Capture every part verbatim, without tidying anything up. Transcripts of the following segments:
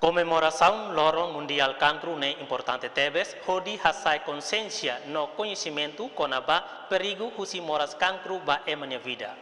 Komemorasaun Loron Mundiál Kankru ne'e importante tebes hodi hasa'e konsiénsia no koñesimentu kona-ba perigu husi moras kankru ba ema nia vida.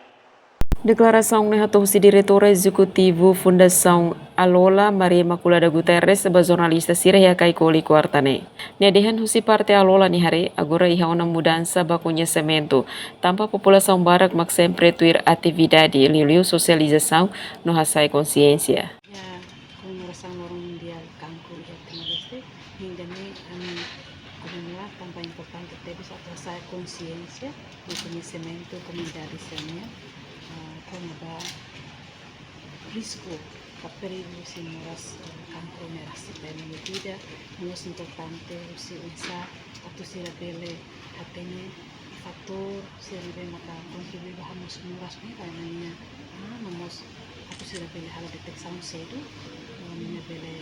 Deklarasaun ne'e hato'o husi Diretora Ezekutiva Fundasaun Alola, Maria Imaculada Guterres, ba jornalista sira iha Caicoli, kuarta ne'e. Nia dehan husi parte Alola nia haree, agora iha ona mudansa ba koñesimentu, tanba populasaun barak mak sempre tuir atividade, liuliu sosializasaun no hasa'e konsiénsia. Iha komemorasaun Loron Mundiál Kankru iha Timor-Leste, ida-ne'e ami komemora tanba importante tebes atu hasa'e konsiénsia no koñesimentu komunidade sira-nian, ah, kona-ba risku ka perigu husi moras, eh, kankru ne'e rasik ba ema nia vida, no mós importante husi oinsá atu sira bele hatene fatór sira ne'ebé maka kontribui ba hamoos moras ne'e ba ema nia, ah, no mós atu sira bele halo detesaun sedu, no ne'e bele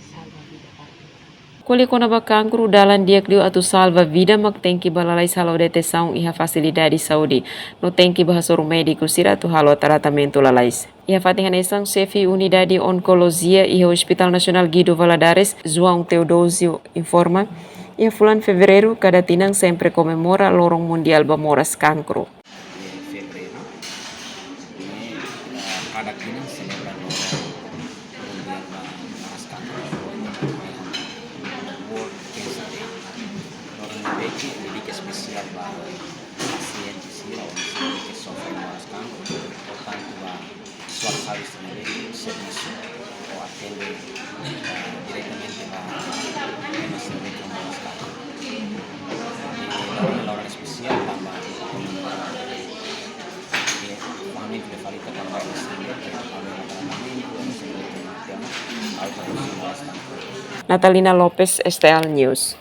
salva vida para ita. Ko'alia kona-ba kankru, dalan di'ak liu atu salva vida mak tenke bá lalais halo detesaun iha fasilidade saúde, no tenke bá hasoru médiku sira atu halo tratamentu lalais. Iha fatin hanesan, xefe Unidade Onkolojia iha Hospital Nasionál Guido Valadares, João Teodósio, informa, iha fulan Fevereiru kada tinan sempre komemora Loron Mundiál ba moras kankru. Fevereiru ne'e, eh, kada tinan selebra Loron Mundiál ba moras kankru, World Cancer Day. Loron ne'e dedika espesiál ba pasiente sira, ou sira ke sofre moras kankru, portantu ba suas saúde ne'ebé servisu ou atende, eh, diretamente ba ema sira ne'ebé ke moras kankru. I loron ne'e loron espesiál tanba, eh, família de falita tanba ema sira ne'ebé ke tratamentu, ema sira ne'ebé ke mate, auto moras kankru. Natalina Lopes, S T L News.